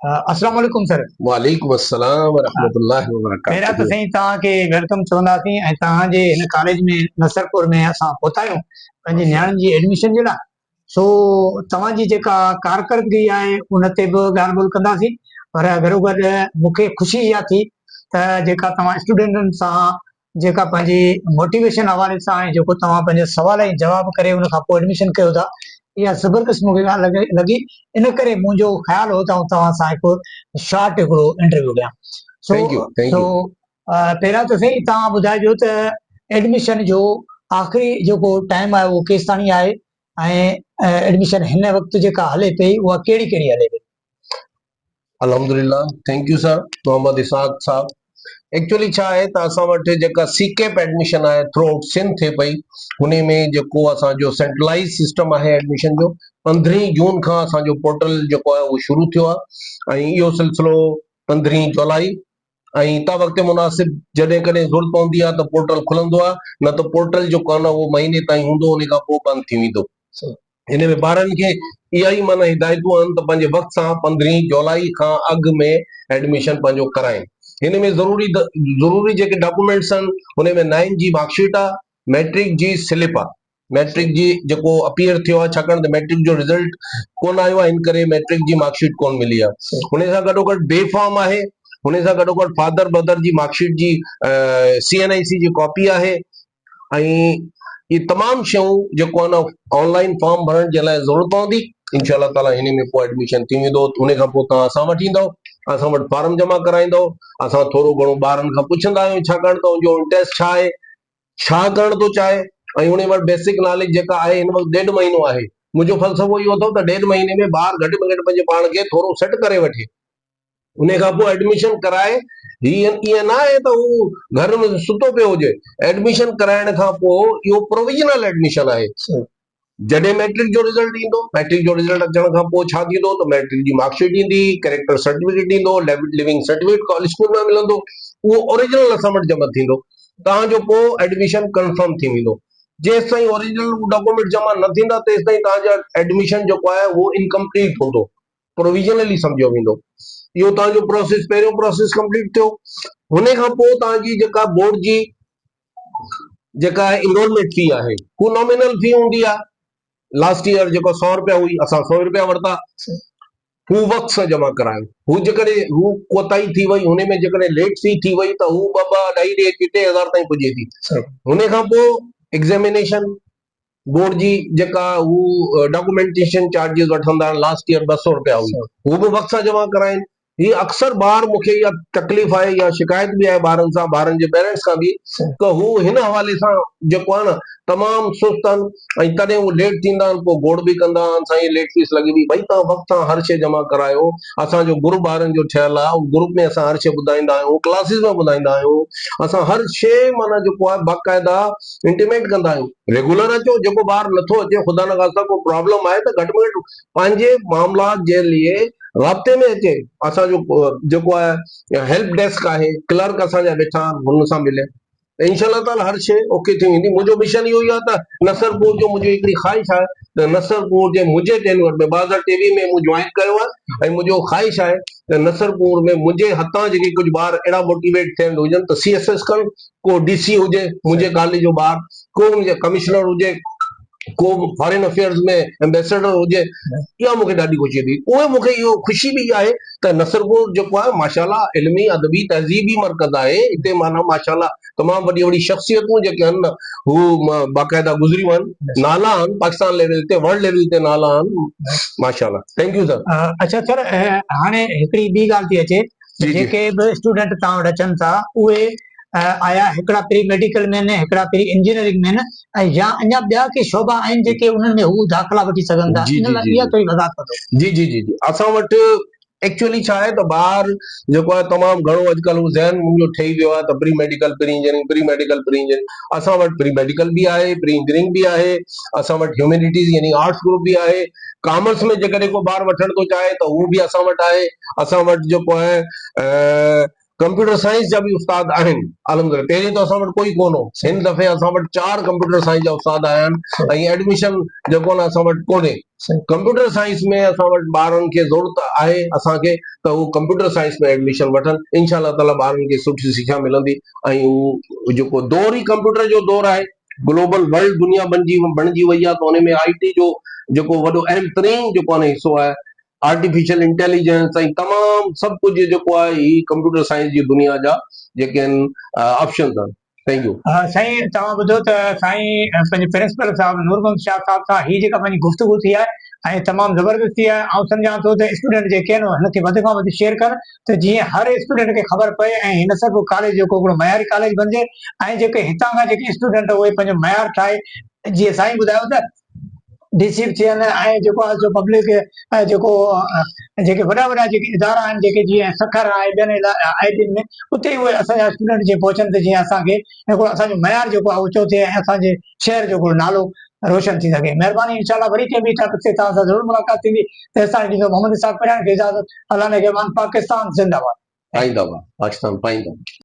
السلام عليڪم سر. وعليڪم السلام ورحمة الله وبرڪاته. پهريان ته سائين توهان کي welcome چونداسين ۽ توهان جي هن ڪاليج ۾ نصرپور ۾ اسان پهتا آهيون پنهنجي نياڻين جي ايڊميشن جي لاء سو توهان جي جيڪا ڪارڪردگي آهي ان تي به ڳالهه ٻولهه ڪنداسين پر گڏوگڏ مون کي خوشي اها ٿي ته جيڪا توهان اسٽوڊنٽن سان جيڪا پنهنجي موٽيويشن حوالي سان ۽ جيڪو توهان پنهنجو سوال ۽ جواب ڪري ان کان پوء ايڊميشن ڪيو ٿا اها زبردست مون کي ڳالهه لڳي ان ڪري منهنجو خيال هو ته آئون توهان سان هڪ شارٽ هڪڙو انٽرويو ڏيان سو سو پهريان ته سائين توهان ٻڌائجو ته ايڊميشن جو آخري جيڪو ٽائيم آهي اهو ڪيستاڻي آهي ۽ ايڊميشن هن وقت جيڪا هلي پئي اها ڪهڙي ڪهڙي هلي پئي. الحمدلله thank you sir Muhammad Ishaq صاحب ايڪچولي ڇا آهي ته اسان وٽ جيڪا سي ڪيپ ايڊميشن آهي ٿرو آئوٽ سنڌ ٿئي پئي انهي ۾ جيڪو اسان جو سينٽرلائز سسٽم آهي ايڊميشن جو پندرهين جون کان اسان جو پورٽل جيڪو آهي اهو شروع ٿيو آهي ۽ اهو سلسلو پندرهين جولاء ۽ تا وقت مناسب جڏهن ڪڏهن ضرورت پوندي آهي ته پورٽل کلندو آهي نه ته پورٽل جيڪو آهي نه اهو مهيني تائين هوندو ان کان پوء بند ٿي ويندو هن ۾ ٻارن کي اها ئي معنيٰ هدايتون آهن ته پنهنجي وقت سان پندرهين جولاء کان اڳ ۾ ايڊميشن پنهنجو ڪرائين هن ۾ ضروري ضروري جيڪي ڊاڪومينٽس آهن ان ۾ نائن جي مارڪ شيٽ آهي ميٽرڪ جي سلپ آهي ميٽرڪ جي جيڪو اپيئر ٿيو آهي ڇاڪاڻ ته ميٽرڪ جو رزلٽ ڪونه آيو آهي ان ڪري ميٽرڪ جي مارڪ شيٽ ڪونه ملي آهي ان سان گڏو گڏ بي فارم آهي ان سان گڏو گڏ فادر مدر جي مارڪ شيٽ جي سي اين آء سي جي ڪاپي آهي ۽ اهي تمام شيون جيڪو آهي نه آن لائن فارم ڀرڻ جي لاء ضرورت پوندي انشاء الله تعالي هن ۾ پوء ايڊميشن ٿي ويندو ان کان پوء توهان اسان وٽ ايندو اسان وٽ فارم جمع ڪرائيندو اسان ٿورو گهڻو ٻارن کان پڇندا آهيون ڇاڪاڻ ته ان جو انٽريسٽ ڇا آهي ڇا ڪرڻ ٿو چاهي ۽ ان وٽ بيسڪ ناليج جيڪا آهي هن وقت ڏيڍ مهينو آهي منهنجو فلسفو اهو اٿو ته ڏيڍ مهيني ۾ ٻار گهٽ ۾ گهٽ پنهنجي پاڻ کي ٿورو سيٽ ڪري وٺي ان کان پوء ايڊميشن ڪرائي هي ائين نه آهي ته هو گهر ۾ ستو پيو هجي ايڊميشن ڪرائڻ کان پوء اهو پروويزنل ايڊميشن آهي جڏهن مئٽرڪ جو رزلٽ ايندو، مئٽرڪ جو رزلٽ اچڻ کان پوء ڇا ٿيندو ته مئٽرڪ جي مارڪ شيٽ ايندي، ڪريڪٽر سرٽيفڪيٽ ايندو، ليونگ سرٽيفڪيٽ ڪاليج اسڪول مان ملندو، اهو اوريجنل اسان وٽ جمع ٿيندو، توهان جو پوء ايڊميشن ڪنفرم ٿي ويندو. جيستائين اوريجنل ڊاڪومينٽ جمع نه ٿيندا تيستائين توهان جو ايڊميشن جيڪو آهي اهو انڪمپليٽ هوندو، پروويزنلي سمجهيو ويندو. اهو توهان جو پروسيس پهريون پروسيس ڪمپليٽ ٿيو. ان کان پوء توهان جي جيڪا بورڊ جي جيڪا انرولمينٽ في آهي هو نامينل في هوندي آهي لاسٽ ايئر جيڪو سو روپيا هئي اسان سو روپيا ورتا هو وقت سان جمع ڪرايو هو جيڪڏهن هو ڪوتاهي ٿي وئي هن ۾ جيڪڏهن ليٽ في ٿي وئي ته هو ٻه ٻه اڍائي ٽي ٽي هزار تائين پڄي ٿي هن کان پوء ايگزامينيشن بورڊ جي جيڪا هو ڊاڪومينٽيشن چارجز وٺندا آهن لاسٽ ايئر ٻه سو روپيا هئي هو به وقت سان جمع ڪرائين هي اڪثر ٻار مون کي اها تڪليف آهي يا شڪايت به آهي ٻارن سان ٻارن جي پيرنٽس کان به ته هو هن حوالي سان جيڪو آهي نه تمام سست آهن ۽ تڏهن هو ليٽ ٿيندا آهن پوء گوڙ به ڪندا آهن سائين ليٽ فيس لڳي وئي ڀئي توهان وقت سان هر شيء جمع ڪرايو اسان جو گروپ ٻارن جو ٺهيل آهي ان گروپ ۾ اسان هر شيء ٻڌائيندا آهيون ڪلاسز ۾ ٻڌائيندا آهيون اسان هر شيء معنيٰ جيڪو آهي باقاعده انٽيميٽ ڪندا آهيون ريگولر اچو جيڪو ٻار نٿو اچي خدا نخواسته ڪو پرابلم آهي ته گهٽ ۾ گهٽ پنهنجي معاملات جي لئي رابطي ۾ اچي اسان جو جيڪو آهي هيلپ ڊيسڪ آهي ڪلرڪ اسان جا ويٺا آهن هن سان ملي ته انشاء الله تعالي هر شيء اوڪي ٿي ويندي منهنجو مشن اهو ئي آهي ته نصرپور جو منهنجي هڪڙي خواهش آهي ته نصرپور جي منهنجي ٽينور ۾ 2023 ۾ مون جوائن ڪيو آهي ۽ منهنجو خواهش آهي ته نصرپور ۾ منهنجي هٿان جيڪي ڪجهه ٻار اهڙا موٽيويٽ ٿيل هجن ته سي ايس ايس ڪن ڪو ڊي سي هجي منهنجي ڪاليج جو ٻار ڪو منهنجي ڪمشنر هجي ڪو فارين افيئرز ۾ ايمبيسيڊر هجي اها مون کي ڏاڍي خوشي ٿي اهي مون کي اهو خوشي به آهي ته نصرپور جيڪو آهي ماشاء الله علمي ادبي تهذيبي مرڪز آهي هتي معنيٰ ماشاء الله تمام وڏي وڏي شخصيتون جيڪي آهن نه هو باقاعده گذريون آهن نالا آهن پاڪستان ليول تي ورلڊ ليول تي نالا آهن ماشاء الله thank you سر. اڇا سر هاڻي هڪڙي ٻي ڳالهه ٿي اچي ته جيڪي به اسٽوڊنٽ توهان وٽ اچن ٿا اهي آيا هڪڙا پري ميڊيڪل ۾ آهن هڪڙا پري انجنيئرنگ ۾ آهن ۽ يا اڃا ٻيا ڪي شعبا آهن جيڪي انهن ۾ هو داخلا وٺي سگهن ٿا ان لاء اها ٿوري وضاحت ڪندو. جي جي جي جي اسان وٽ ايڪچوئلي ڇا آهي ته ٻار جيڪو آهي تمام گهڻو اڄڪلهه هو ذهن ان جو ٺهي ويو آهي ته pre medical pre engineering pre medical pre engineering اسان وٽ پري ميڊيڪل به آهي پري انجنيئرنگ به آهي اسان وٽ هيومينٽيز يعني آرٽس گروپ به آهي ڪامرس ۾ جيڪڏهن ڪو ٻار وٺڻ ٿو چاهي ته هو به اسان وٽ آهي اسان وٽ جيڪو آهي. ڪمپيوٽر سائنس جا به استاد آهن الحمدلله پهرين ته اسان وٽ ڪوئي ڪونه هو هن دفعي اسان وٽ چار ڪمپيوٽر سائنس جا استاد آيا آهن ۽ ايڊميشن جيڪو آهي اسان وٽ ڪونهي ڪمپيوٽر سائنس ۾ اسان وٽ ٻارن کي ضرورت آهي اسان کي ته هو ڪمپيوٽر سائنس ۾ ايڊميشن وٺن انشاء الله تعالي ٻارن کي سٺي سکيا ملندي ۽ هو جيڪو دور ئي ڪمپيوٽر جو دور آهي گلوبل ورلڊ دنيا بنجي بڻجي وئي آهي ته ان ۾ آئي ٽي جو جيڪو وڏو اهم ترين جيڪو آهي حصو آهي آرٽيفيشل انٽيليجنس ۽ تمام سڀ ڪجهه جيڪو آهي هي ڪمپيوٽر سائنس جي دنيا جا جيڪي آهن آپشنز آهن thank you. سائين توهان ٻڌو ته سائين پنهنجي پرنسپل صاحب نور محمد شاهه صاحب سان هي جيڪا پنهنجي گفتگو ٿي آهي ۽ تمام زبردست ٿي آهي آئون سمجهان ٿو ته اسٽوڊنٽ جيڪي آهن هن کي وڌ کان وڌ شيئر ڪن ته جيئن هر اسٽوڊنٽ کي خبر پئي ۽ هن سڀ ڪاليج جيڪو هڪڙو معياري ڪاليج بنجي ۽ جيڪي هتان کان جيڪي اسٽوڊنٽ اهي پنهنجو معيار ٺاهي جيئن سائين ٻڌايو ته ڊي سي به ٿين ۽ جيڪو آهي سو پبلڪ ۽ جيڪو جيڪي وڏا وڏا جيڪي ادارا آهن جيڪي جيئن سکر آهي ٻين آء ٽين ۾ اتي اهي اسان جا اسٽوڊنٽ جيئن پهچن ته جيئن اسان کي هڪڙو اسان جو معيار جيڪو آهي اوچو ٿئي ۽ اسان جي شهر جو هڪڙو نالو روشن ٿي سگهي مهرباني انشاء الله وري ڪنهن ٻي ٽاپڪ تي توهان سان ضرور ملاقات ٿيندي تيستائين ڏيندو محمد اسحاق پريان کي اجازت الله نگهبان پاڪستان زنده باد. پائنده باد پاڪستان پائنده باد.